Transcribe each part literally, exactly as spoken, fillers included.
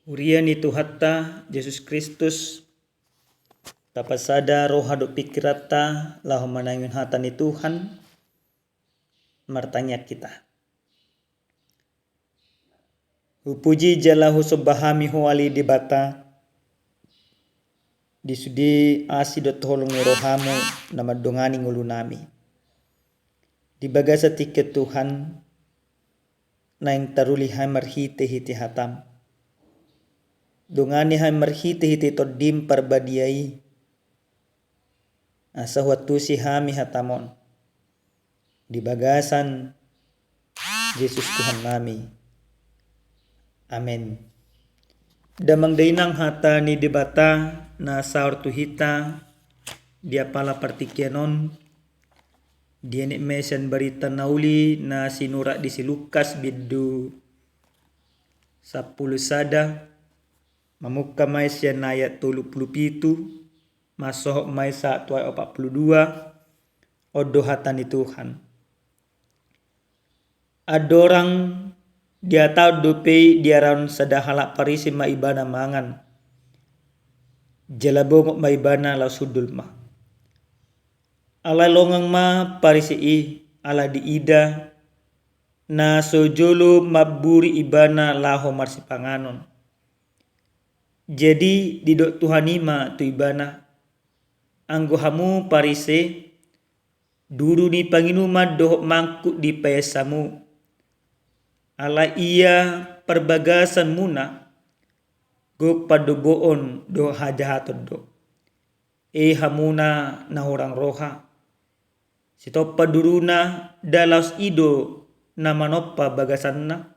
Huria ni Tuhanta Jesus Kristus, tapasada roha dohot pingkiranta laho manangihon hata ni Tuhan. Martangiang hita. Hupuji jala husomba hami Ho ale Debata, di sude asi dohot holong ni rohamu na mandongani ngolunami. Di bagasan tingki on Tuhan, naeng taruli hami marhitehite hatamu. Dongani hami marhitehite Tondim Parbadia i, asa huantusi hami hatamu on. Di bagasan Jesus Tuhannami. Amen. Damang dainang, hata ni Debata na saor tu hita di apala partingkian on, dienet ma i sian Barita Na Uli na sinurat di si Lukas, bindu sampulu sada, mamungka ma i sian ayat tolu pulu pitu, mansohot ma i sahat tu ayat opat pulu dua. On do hata ni Tuhan. Andorang dihatahon dope i, diarahon sada halak Parise ma ibana mangan. Jala bongot ma ibana laos hundul ma. Alai longang ma Parise i, ala diida na so jolo mamburi ibana laho marsipanganon. Jadi didok Tuhan i ma tu ibana, anggo hamu Parise, duru ni panginuman dohot mangkuk dipaes hamu. Alai ia parbagasanmuna, gok pandoboon dohot hajahaton do. E hamuna na hurang roha. Sitompa duruna, nda laos i do na manompa bagasanna.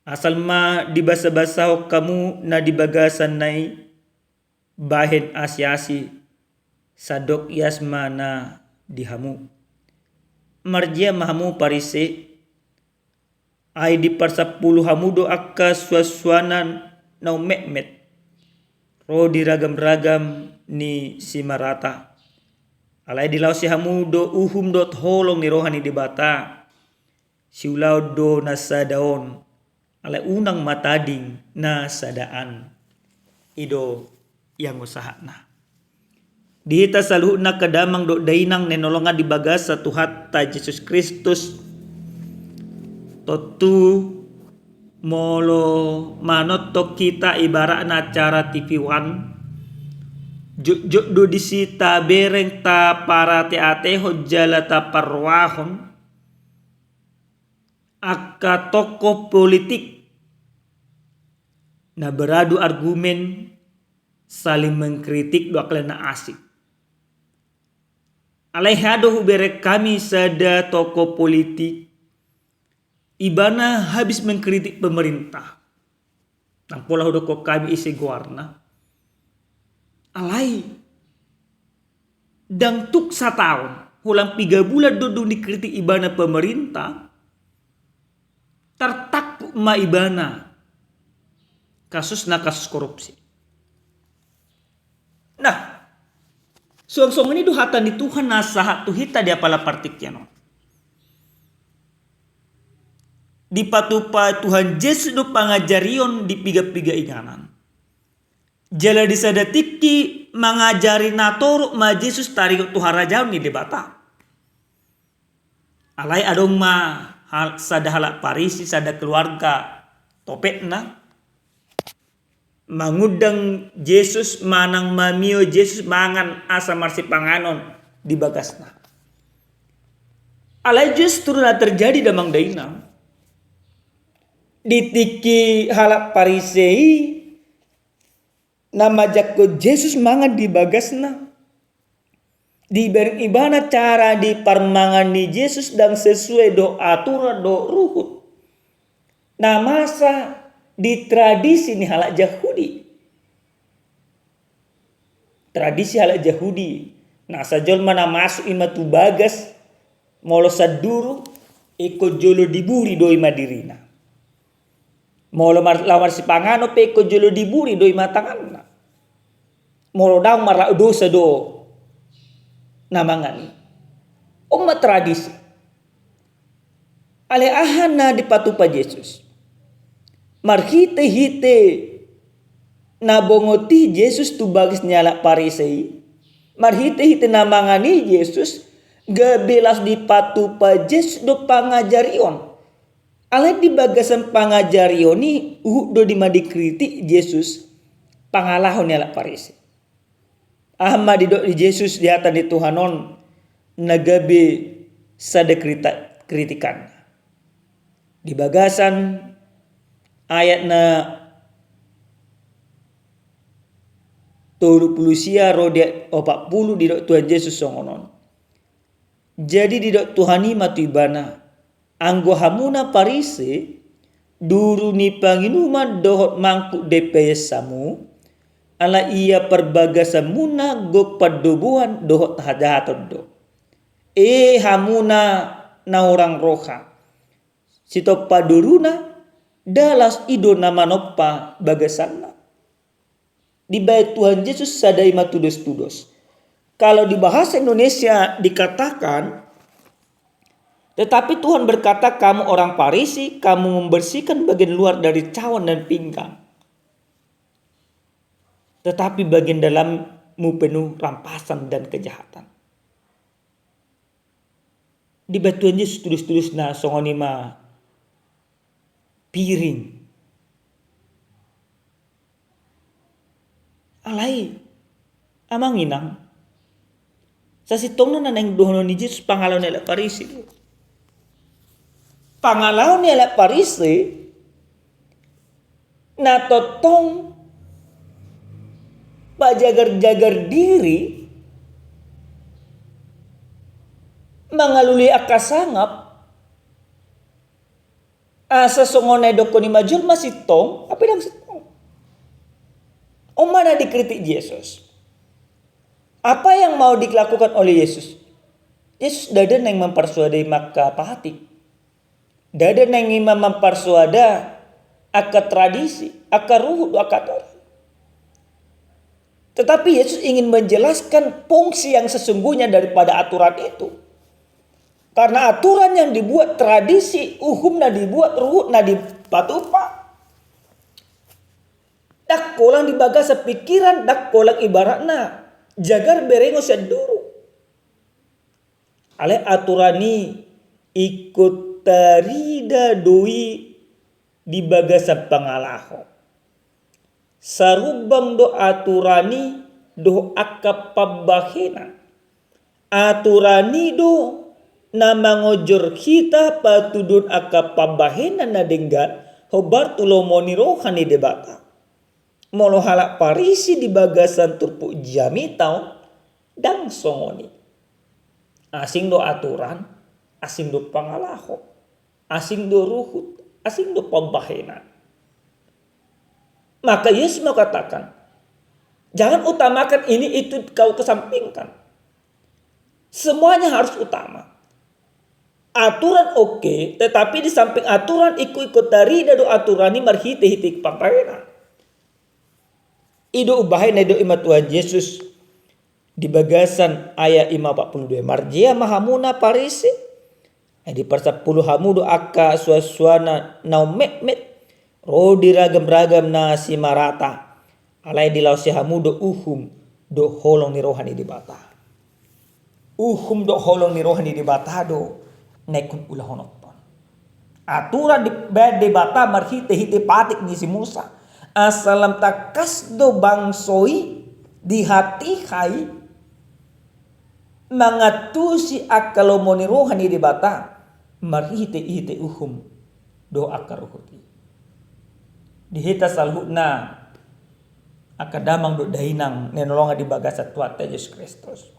Asal ma dibasabasahon hamu na di bagasanna i bahen asiasi, sandok ias ma na di hamu. Marjea ma hamu Parise, ai diparsampulu hamu do angka suansuanan na ummetmet ro di ragamragam ni simarata. Alai dilaosi hamu do uhum dohot holong ni roha ni Debata. Siulaon do na sada on, alai unang ma tading na sada an. I do ianggo sahatna. Di hita saluhutna angka damang dohot dainang na hinaholongan di bagasan Tuhanta Jesus Kristus, tontu molo manonton hita ibaratna acara T V One, jotjot do disi tabereng, taparateatehon jala taparrohahon angka tokoh politik na beradu argumen, saling mengkritik do angka na asing. Alai hea do hubereng hami sada tokoh politik, ibana habis mengkritik pemerintah. Ndang pola hudokkon hami ise goarna. Alai ndang tuk sataon, holan piga bulan do dung dikritik ibana pemerintah, tartangkup ma ibana kasusna kasus korupsi. Nah, suang songon i do hata ni Tuhan na sahat tu hita di apala partingkian on. Dipatupa Tuhan Jesus do pangajarion di piga-piga inganan. Jala di sada tingki mangajari na torop ma Jesus taringot tu harajaon ni Debata. Alai adong ma hal-, sada halak Parise, sada keluarga topetna, mangundang Jesus manang mamio Jesus mangan asa marsipanganon di bagasna. Alai justru na terjadi damang dainang, di tingki halak Parise i na manjangkon Jesus mangan di bagasna, dibereng ibana cara ni parmangan ni Jesus ndang sesuai dohot aturan dohot ruhut na masa di tradisi ni halak Jahudi. Tradisi halak Jahudi, na asa jolma na masuk i ma tu bagas, molo sanduru, ingkon jolo diburi do i ma dirina. Molo mar-, laho marsipanganon pe ingkon jolo diburi do i ma tanganna. Molo daong marlaok dosa do na mangan i. On ma tradisi. Alai aha na dipatupa Jesus? Marhite-hite na bongot i Jesus tu bagas ni halak Parise i, marhite-hite na mangan i Jesus, gabe laos dipatupa Jesus do pangajarion. Alai di bagasan pangajarion i, huhut do ima dikritik Jesus pangalaho ni halak Parise. Aha ma didok ni Jesus di hata ni Tuhan on na gabe sada krita-, kritikan? Di bagasan ayat na tolu pulu sia ro di ayat opat pulu didok Tuhan Jesus songon on. Jadi didok Tuhan i ma tu ibana, anggo hamuna Parise, duru ni panginuman dohot mangkuk dipeas hamu, ala ia parbagasanmuna gok pandoboan dohot hajahaton do. E hamuna na hurang roha, sitompa duruna, nda laos i do na manompa bagasanna. Dibaen Tuhan Jesus sada ima tudos-tudos. Kalau di bahasa Indonesia dikatakan, tetapi Tuhan berkata, "Kamu orang Parisi, kamu membersihkan bagian luar dari cawan dan pinggan, tetapi bagian dalammu penuh rampasan dan kejahatan." Dibaen Tuhan Jesus tudos-tudos na songon i ma piring. Alai, amang inang, sasintongna na naeng dohonon ni Jesus pangalaho ni halak Parise do. Pangalaho ni halak Parise, na tongtong pajagar-jagar diri, mangalului angka sangap, asa songon na didokkon i ma jolma sintong, tapi ndang sintong. On ma na dikritik Jesus. Apa yang mau dilakukan oleh Yesus? Jesus ndada naeng mamparsoada i ma angka patik. Ndada naeng ima mamparsoada angka tradisi, angka ruhut, angka aturan. Tetapi Yesus ingin menjelaskan fungsi yang sesungguhnya daripada aturan itu. Karena aturan yang dibuat, tradisi, uhum na dibuat, ruhut na dipatupa, ndang holan di bagasan pikiran, ndang holan ibaratna jagar berengon sian duru. Alai aturan i ingkon tarida do i di bagasan pangalaho. Sarumbang do aturan i dohot angka pambahenan. Aturan i do na mangonjor hita patuduhon angka pambahenan na denggan hombar tu lomo ni roha ni Debata. Molo halak Parisi di bagasan turpuk jamita on, ndang songon i. Asing do aturan, asing do pangalaho, asing do ruhut, asing do pambahenan. Maka Yesus mengatakan, "Jangan utamakan ini, itu kau kesampingkan." Semuanya harus utama. Aturan oke, tetapi di samping aturan ingkon, ingkon tarida do aturan i marhite-hite pambahenan. I do umbahen na didok ima Tuhan Jesus di bagasan ayat lima opat pulu dua, "Marjea ma hamu na Parisi, ai diparsampulu hamu do angka suan-suanan na ummetmet, ro di ragam-ragam na simarata, alai dilaosi hamu do uhum dohot holong ni roha ni Debata." Uhum dohot holong ni roha ni Debata do na ingkon ulahonon. Aturan dibaen Debata marhite-hite patik ni si Musa. Asa lam tangkas do bangso i di hatiha i mangantusi angka lomo ni roha ni Debata marhite-hite uhum dohot angka ruhut i. Di hita saluhutna, angka damang dohot dainang na hinaholongan di bagasan Tuhanta Jesus Kristus,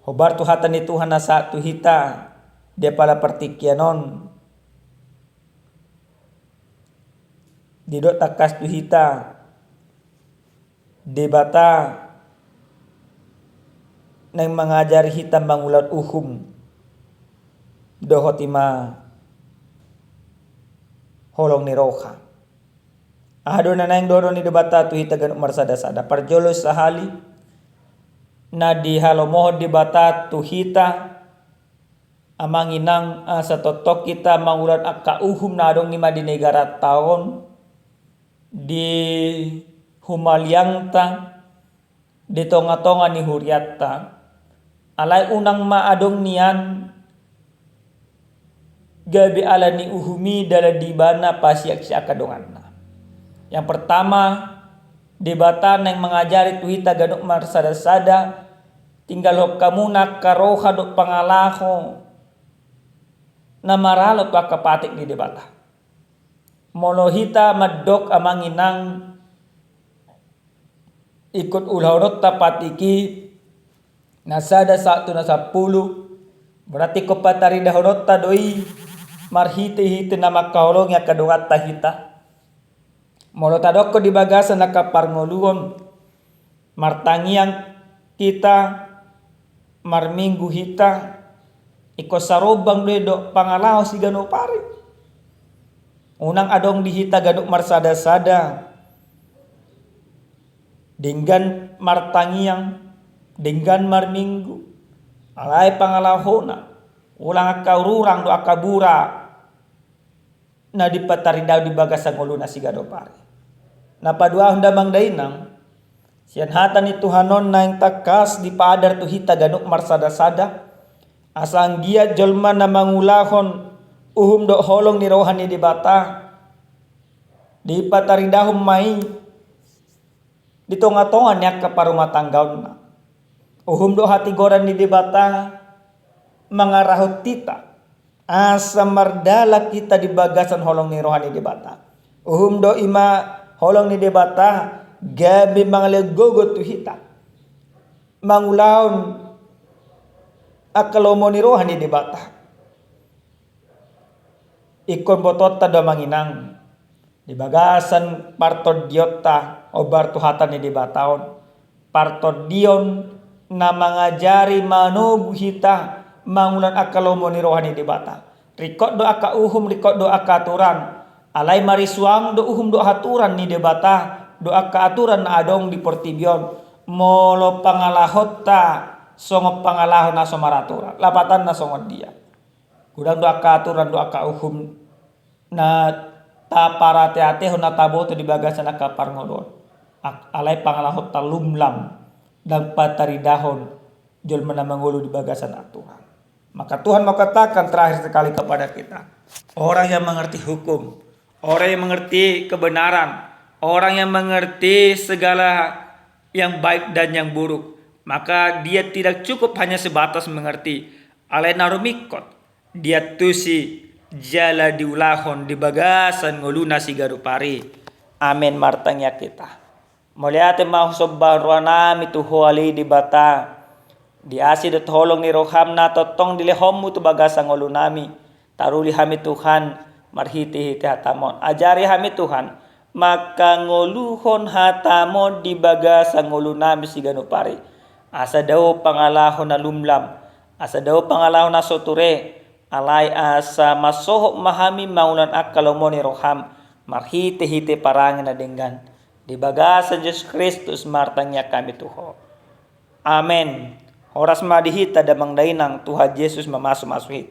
hombar tu hata ni Tuhan na sahat tu hita di apala partingkian on, didok tangkas tu hita, Debata naeng mangajari hita mangulahon uhum dohot ima holong ni roha. Aha do na naeng dohonon ni Debata tu hita ganup marsada-sada? Parjolo sahali, na dihalomohon Debata tu hita Amang inang, asa tongtong hita mangulahon angka uhum na adong i ma di negaranta on, di humaliangta, di tongatonga ni hurianta. Alai unang ma adong nian gabe ala ni uhum i dalan di ibana pasiaksiak angka donganna. Yang pertama, Debata naeng mangajari tu hita ganup marsadasada, tinggalhon hamuna angka roha dohot pangalaho na maralo tu angka patik ni Debata. Molo hita mandok, amang inang, ingkon ulahononta patik i na sada sahat tu na sampulu, berarti ingkon pataridahononta do i marhitehite na mangkaholongi angka donganta hita. Molo tadokkon di bagasan angka parngoluon, martangiang hita, marminggu hita, ingkon sarombang do i dohot pangalaho siganup ari. Unang adong di hita ganup marsadasada denggan martangiang, denggan marminggu, alai pangalahona ulang angka ururang dohot angka bura na dipataridahon di bagasan ngoluna siganup ari. Na paduahon, damang dainang, sian hata ni Tuhan on naeng tangkas dipaadar tu hita ganup marsadasada, asa anggiat jolma na mangulahon uhum dohot holong ni roha ni Debata dipataridahon ma i di tongatonga ni angka parumatanggaonna. Uhum dohot hatigoran ni Debata mangarahon hita asa mardalan hita di bagasan holong ni roha ni Debata. Uhum do i ma holong ni Debata gabe mangalean gogo tu hita mangulahon angka lomo ni roha ni Debata. Ingkon botoonta do, amang inang, di bagasan partondionta hombar tu hata ni Debata on, partondion na mangajari manogu hita mangulahon angka lomo ni roha ni Debata. Ringkot do angka uhum, ringkot do angka aturan, alai marisuang do uhum dohot aturan ni Debata dohot angka aturan na adong di portibi on. Molo pangalahonta songon pangalaho na so maraturan, lapatanna songon dia? Godang do angka aturan dohot angka uhum na taparateatehon, na taboto di bagasan angka parngoluon. Ak-, alai pangalahonta lumlam, ndang pataridahon jolma na mangolu di bagasan aturan. Maka Tuhan mau katakan terakhir sekali kepada kita, orang yang mengerti hukum, orang yang mengerti kebenaran, orang yang mengerti segala yang baik dan yang buruk, maka dia tidak cukup hanya sebatas mengerti, alai na rumingkot diantusi jala diulahon di bagasan ngoluna siganup ari. Amen. Martangiang hita. Mauliate ma husombahon rohanami tu Ho ale Debata, di asi dohot holong ni roham na tongtong dilehonmu tu bagasan ngolunami. Taruli hami Tuhan, marhitehite hatam on. Ajari hami Tuhan, mangkangoluhon hatam on di bagasan ngolunami siganup ari. Asa dao pangalaho na lumlam, asa dao pangalaho na so ture, alai asa mansohot ma hami mangulahon angka lomo ni roham, marhitehite parange na denggan. Di bagasan Jesus Kristus martangiang hami tu Ho. Amen. Horas ma di hita damang dainang, Tuhan Jesus mamasumasu hita.